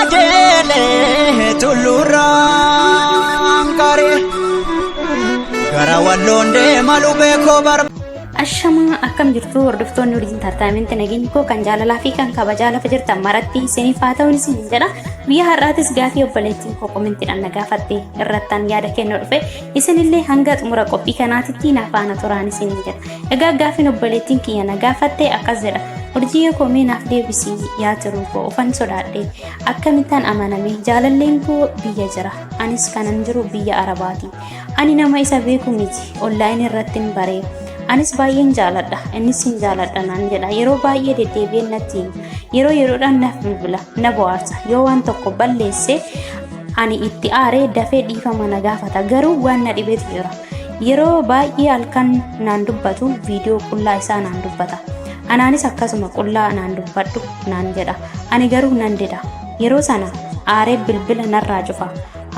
Qajeelee tulluurraan qaree gara walloon deema lubee koo barbaada. Ashamaa akkam jirtu hordoftoonni Urjii Intartaayimentii, nageenyi koo kan jaalalaa fi kan kabajaa lafa jirtan maratti isiniif haa ta'uun isin jedha. Guyyaa har'aatis gaafii obboleettiin koo komentiidhaan na gaafatte irrattan yaada kennuu dhufe, isinillee hanga xumura qophii kanaatitti na faana turaan isin jedha. Egaa gaafiin obboleettiin kiyya na gaafatte akkas jedha. Urjii koo, mee naaf deebisii yaa tiruu koo, ofan sodaadhe, akkamittan amaname? Jaalalleen koo biyya jira, anis kanan jiru biyya Arabaati. Ani nama isa beeku miti, online irratti hin baree. Anis baay'een jaaladha, innis hin jaaladha naan jedha. Yeroo baay'ee deddeebi'een natti hima. Yeroo yeroodhaan naaf bilbila, na bohaarsa. Yoo waan tokko balleesse ani itti aaree dafee dhiifama na gaafata. Garuu waan na dhibetu jira. Yeroo baay'ee halkan naan dubbatu, viidiyoo qullaa isaa naan dubbata. Anaanis akkasuma qullaa naan dubbadhu naan jedha. Ani garuu nan dida. Yeroo sana aaree bilbila narraa cufa.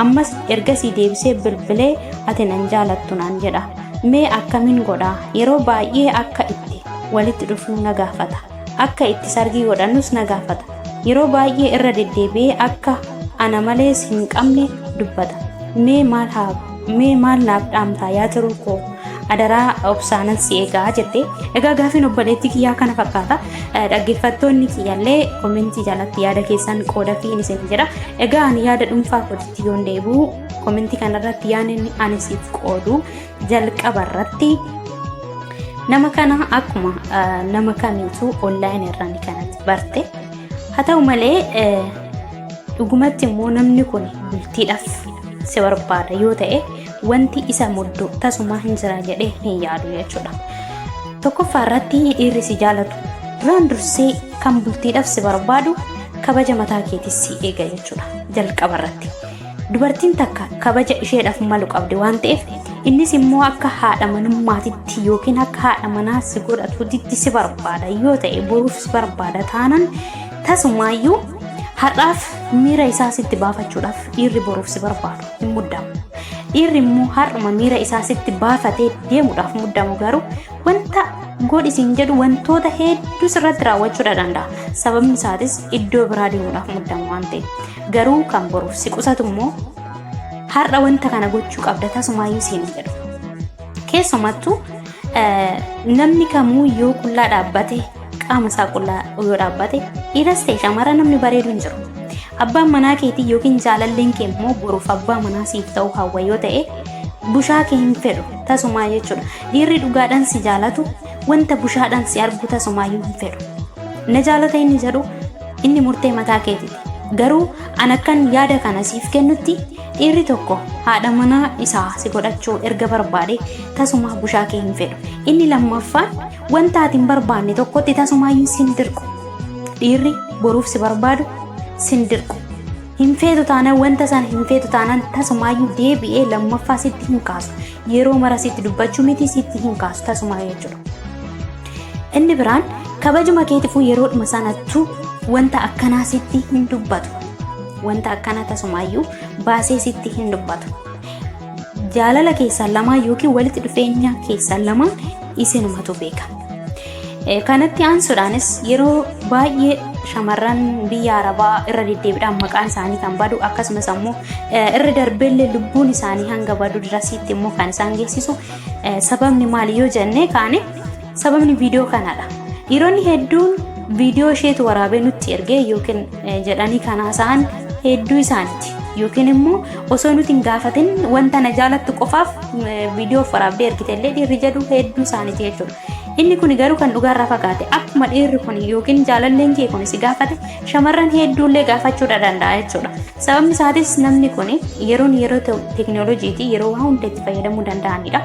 Ammas ergasii deebisee bilbilee ati nan jaalattu naan jedha. Mee akkamiin godha? Yeroo baay'ee akka itti walitti dhufnu na gaafata. Akka itti sargii godhannus na gaafata. Yeroo baay'ee irra deddeebi'ee akka ana malees hin qabne dubbata. Mee maal naaf dhaamtaa yaa tiruu koo? Adaraa obsaanan si eegaa jette. Egaa gaafiin obboleettii kiyyaa kana fakkaata. Dhaggeeffattoonni kiyyallee komentii jalatti yaada keessan qooda fi isin jedha. Egaa ani yaada dhuunfaa kootitti yoon deebi'u, komentii kanarratti yaadni ani siif qoodu, jalqaba irratti nama kana akkuma nama kamiitu online irraan kanatti barte. Haa ta'u malee, dhugumatti immoo namni kun bultiidhaaf si barbaada yoo ta'e, wanti isa muddu tasuma hin jira jedhee hin yaadu jechuudha. Tokkoffaa irratti, dhiirri si jaalatu duraan dursee kan bultiidhaaf si barbaadu kabaja mataa keetis si eega jechuudha jalqaba irratti. Dubartiin takka kabaja isheedhaaf malu qabdi waan ta'eef, innis immoo akka haadha manummaatitti yookiin akka haadha manaa si godhatutti si barbaada yoo ta'e, boruuf si barbaada taanan, tasumaayyuu har'aaf miira isaa sitti baafachuudhaaf dhiirri boruuf si barbaadu hin muddamu. Dhiirri immoo har'uma miira isaa sitti baafatee deemuudhaaf muddamu garuu wanta godhi siin jedhu wantoota hedduu sirratti raawwachuu danda'a. Sababni isaatis iddoo biraa deemuudhaaf muddamu waan ta'eef. Garuu kan boruuf si qusatu immoo har'a wanta kana gochuu qabda tasumaayyuu siin hin jedhu. Keessumattuu namni kamuu yoo qullaa dhaabbate, qaama isaa qullaa yoo dhaabbate, dhiiras ta'e shamara, namni bareedu hin jiru. Abbaan manaa keetii yookiin jaalalleen kee immoo boruuf abbaa manaa siif ta'uu hawwa yoo ta'e, bushaa kee hin fedhu tasumaa jechuudha. Dhiirri dhugaadhaan si jaalatu wanta bushaadhaan si argu tasumaayyuu hin fedhu. Na jaalata inni jedhu inni murtee mataa keetiiti. Garuu an akkan yaada kana siif kennutti, dhiirri tokko haadha manaa isaa si godhachuu erga barbaade tasuma bushaa kee hin fedhu. Inni lammaffaan, wanta ati hin barbaanne tokkotti tasumaayyuu sin dirqu. Dhiirri boruuf si barbaadu sin dirqu. Hin feetu taanaan, wanta sana hin feetu taanaan, tasumaayyuu deebi'ee lammaffaa sitti hin kaasu. Yeroo mara sitti dubbachuu miti, sitti hin kaasu tasumaa jechuudha. Inni biraan, kabajuma keetifuu yeroodhuma sanattuu wanta akkanaa sitti hin dubbatu. Wanta akkanaa tasumaayyuu baasee sitti hin dubbatu. Jaalala keessan lamaan yookiin walitti dhufeenya keessan lamaan isinumatu beeka. Kanatti aansuudhaanis, yeroo baay'ee shamarran biyya Arabaa irra deddeebiidhaan maqaan isaanii kan badu, akkasumas ammoo irra darbeellee lubbuun isaanii hanga badu dirasiitti immoo kan isaan geessisu sababni maali yoo jenne kaane, sababni viidiyoo kanadha. Dhiironni hedduun viidiyoo isheetu waraabee nutti ergee yookiin jedhanii kan haasa'an hedduu isaaniiti. Yookiin immoo osoo nuti hin gaafatin wanta na jaalattu qofaaf viidiyoo waraabdee ergite illee dhiirri jedhu hedduu isaaniiti jechuudha. Inni kun garuu kan dhugaarraa fagaate. Akkuma dhiirri kun yookiin jaalalleen kee kun si gaafate, shamarran hedduullee gaafachuudha danda'a jechuudha. Sababni isaatis namni kun yeroon yeroo teekinooloojiiti, yeroo waa hunda itti fayyadamuu danda'anidha.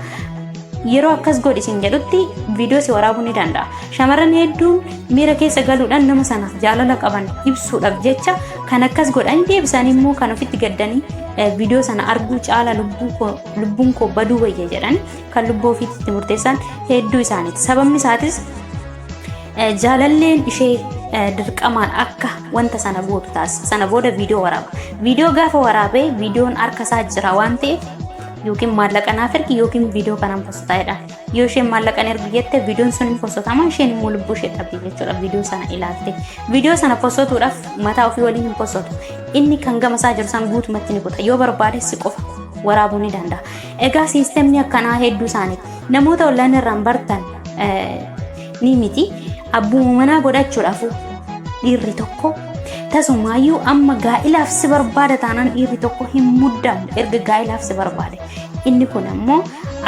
Yeroo akkas godhi siin jedhutti viidiyoo si waraabuu ni danda'a. Shamarran hedduun miira keessa galuudhaan nama sanaaf jaalala qaban ibsuudhaaf jecha kan akkas godhan, deebisanii immoo kan ofitti gaddanii viidiyoo sana arguu caala lubbuun koo baduu wayya jedhan kan lubbuu ofiitti murteessan hedduu isaaniiti. Sababni isaatis jaalalleen ishee dirqamaan akka wanta sana gootu taasisa. Sana booda viidiyoo waraaba. Viidiyoo gaafa waraabee viidiyoon harka isaa jira waan ta'eef, Yookiin maallaqa naaf ergi yookiin viidiyoo kanaan postotaa jedha. Yoo isheen maallaqa ergu jette viidiyoon sun hin postotama, isheen immoo lubbuu ishee dhabdi jechuudha viidiyoo sana ilaalte. Viidiyoo sana postotuudhaaf mataa ofii waliin hin postotu. Inni kan gama isaa jiru san guutumatti ni kuta. Yoo barbaade si qofa waraabuu ni danda'a. Egaa siistemni akkanaa hedduu isaaniiti. Namoota ollaan irraan bartan ni miti. Abbuma manaa godhachuudhaaf dhiirri tokko tasumaayyuu amma gaa'ilaaf si barbaada taanaan dhiirri tokko hin muddamu erga gaa'ilaaf si barbaade. Inni kun ammoo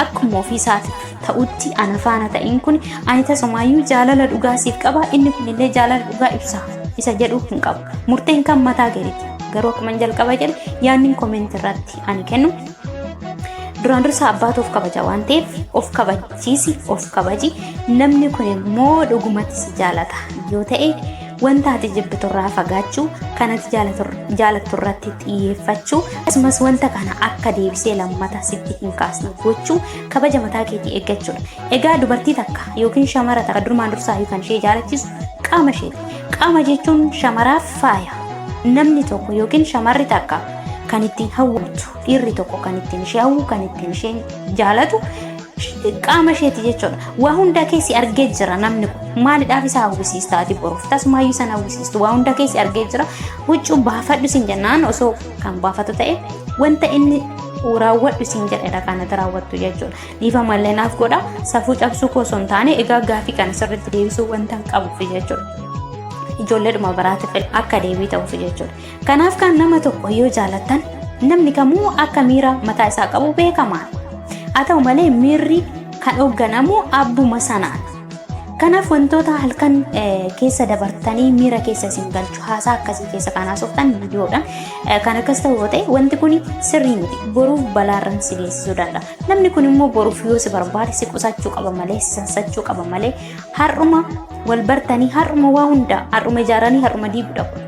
akkuma ofii isaatiif ta'utti ana faana ta'in kun ani tasumaayyuu jaalala dhugaa siif qaba, inni kunillee jaalala dhugaa ibsa isa jedhu hin qabu. Murteen kan mataa keetiiti. Garuu akkuma jalqaba jedhe yaadni koomenti irratti ani kennu duraan dursa abbaatu of kabaja waan ta'eef of kabachiisi, of kabaji. Namni kun immoo dhugumatti si jaalata yoo ta'e wanta ati jibbiturraa fagaachuu, kan ati jaalattu irratti xiyyeeffachuu, akkasumas wanta kana akka deebisee lammata sitti hin kaasne gochuu, kabaja mataa keetii eeggachuudha. Egaa dubartii takka yookiin shamara takka durumaan dursaayyuu kan ishee jaalachiisu qaama isheeti. Qaama jechuun shamaraaf faaya. Namni tokko yookiin shamarri takka kan ittiin hawwamtu, dhiirri tokko kan ittiin ishee hawwu, kan ittiin ishee jaalatu qaama isheeti jechuudha. Waa hunda keessi argee jira namni kun. Maalidhaaf isa hawwisiista ati boruuf? Tasumaayyuu sana hawwisiistu. Waa hunda keessi argee jira. Huccuu baafadhu sin jennaan osoo kan baafatu ta'e wanta inni raawwadhu sin jedhedha kan ati raawwattu jechuudha. Dhiifama illee naaf godha. Safuu cabsuu koo osoo hin taane egaa gaafii kana sirriitti deebisuu wanta hin qabuuf jechuudha. Ijoolleedhuma baraatiif akka deebii ta'uuf jechuudha. Kanaaf kan nama tokko yoo jaalattan namni kamuu akka miira mataa isaa qabu beekamaadha. Haa ta'u malee miirri kan hoogganamu abbuma sanaan. Kanaaf wantoota halkan keessa dabartanii miira keessa isin galchu haasaa akkasii keessa kan haasoftan viidiyoodhaan kan akkas ta'u yoo ta'e wanti kun sirrii miti, boruuf balaarran si geessisuu danda'a. Namni kun immoo boruuf yoo si barbaade si qusachuu qaba malee, si sassachuu qaba malee, har'uma wal bartanii har'uma waa hunda har'uma ijaaranii har'uma diiguudha kun.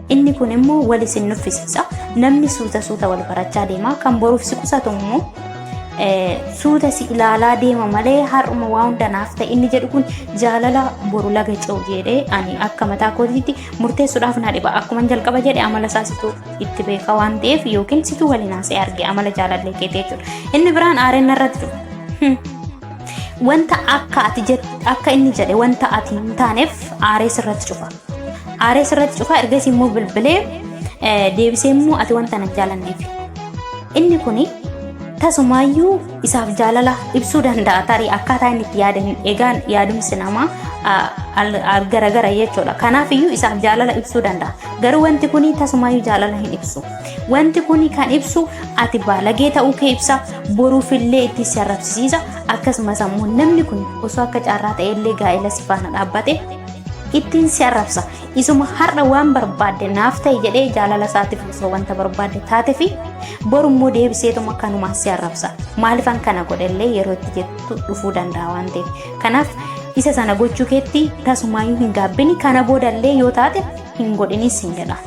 Inni kun immoo wal isin nuffisiisa. Namni suuta suuta wal barachaa deema. Kan boruuf si qusatu immoo suuta si ilaalaa deema malee har'uma waa hunda naaf ta'e inni jedhu kun jaalala boru laga ce'u jedhee ani akka mataa kootiitti murteessuudhaaf na dhiba. Akkuma jalqaba jedhe amala isaa situ itti beeka waan ta'eef yookiin situ waliin haasa'ee arge amala jaalallee keetii jechuudha. Inni biraan aareen narratti dhufa. Wanta akka ati akka inni jedhe wanta ati hin taaneef aaree sirratti cufa. Aaree sirratti cufa, ergasii immoo bilbilee deebisee immoo ati wanta na jaalanneef. Inni kuni tasumaayyuu isaaf jaalala ibsuu danda'a tarii akkaataa inni itti yaadan, egaan yaadumsi namaa garagara jechuudha. Kanaaf iyyuu isaaf jaalala ibsuu danda'a. Garuu wanti kuni tasumaayyuu jaalala hin ibsu. Wanti kuni kan ibsu ati baalagee ta'uu kee ibsa, boruufillee itti si arrabsiisa. Akkasumas ammoo namni kun osoo akka carraa ta'ellee gaa'ela si faana dhaabbate ittiin si arrabsa. Isuma har'a waan barbaadde naaf ta'e jedhee jaalala isaatiif osoo wanta barbaadde taate fi borummoo deebiseetuma kanumaan si arrabsa. Maalifan kana godhellee yeroo itti jettu dhufuu danda'a waan ta'eef. Kanaaf isa sana gochuu keetti tasumaayyuu hin gaabbini, kana boodallee yoo taate hin godhinis hin jedhaan.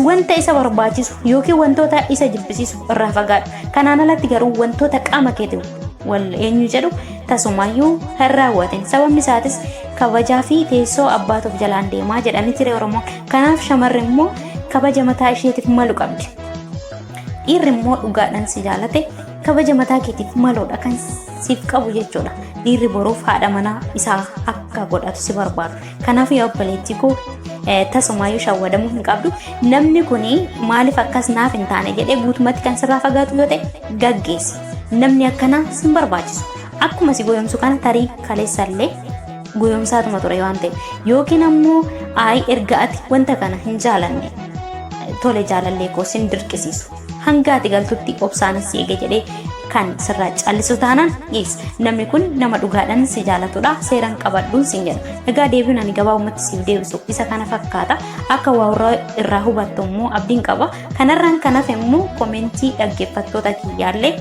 Wanta isa barbaachisu yookiin wantoota isa jibbisiisu irraa fagaadhu. Kanaan alatti garuu wantoota qaama keetiin wal eenyu jedhu tasumaayyuu hin raawwatin. Sababni isaatis kabajaa fi teessoo abbaatuuf jalaan deemaa jedhanii ture Oromoon. Kanaaf shamarri immoo kabaja mataa isheetiif malu qabdi. Dhiirri immoo dhugaadhaan si jaalate kabaja mataa keetiif maluudha kan siif qabu jechuudha. Dhiirri boruuf haadha manaa isaa akka godhatu si barbaadu. Kanaaf yaa obboleettii koo, tasumaayyuu shawwadamuu hin qabdu. Namni kun maaliif akkas naaf hin taane jedhee guutumatti kan sirraa fagaatu yoo ta'e gaggeessi. Namni akkanaa sin barbaachisu. Akkuma si goyomsu kana tarii kaleessallee goyomsaatuma ture waan ta'eef, yookiin ammoo ayi erga ati wanta kana hin jaalanne, tole jaalallee koo sin dirqisiisu, hanga ati galtutti obsaan si eege jedhee kan sirraa callisu taanaan, yes, namni kun nama dhugaadhaan si jaalatudha, seeraan qabadhuun sin jedha. Egaa deebiin ani gabaabumatti siif deebisu isa kana fakkaata. Akka waa irraa hubattu immoo abdiin qaba. Kanarraan kan hafe immoo komentii dhaggeeffattoota kiyyaallee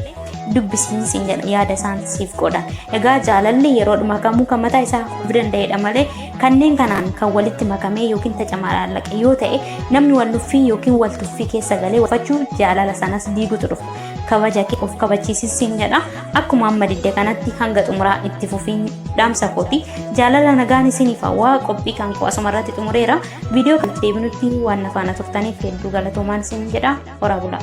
dubbisiin sin jedha, yaada isaan siif godhan. Egaa jaalalli yeroo dhuma kamuu kan mataa isaa of danda'edha malee kanneen kanaan kan walitti makamee yookiin tacamaallaqe yoo ta'e namni wal nuffii yookiin wal tuffii keessa galee wafachuu jaalala sanas diigutu dhufa. Kabaja kee of kabachiisis siin jedha. Akkuma amma didde kanatti hanga xumuraa itti fufiin dhaamsa kooti. Jaalala nagaan isiniif hawwaa, qophii kan koo asuma irratti xumureera. Viidiyoo kan deebinutti waan na faana turtaniif hedduu galatoomaan isin jedha. Horaa bulaa.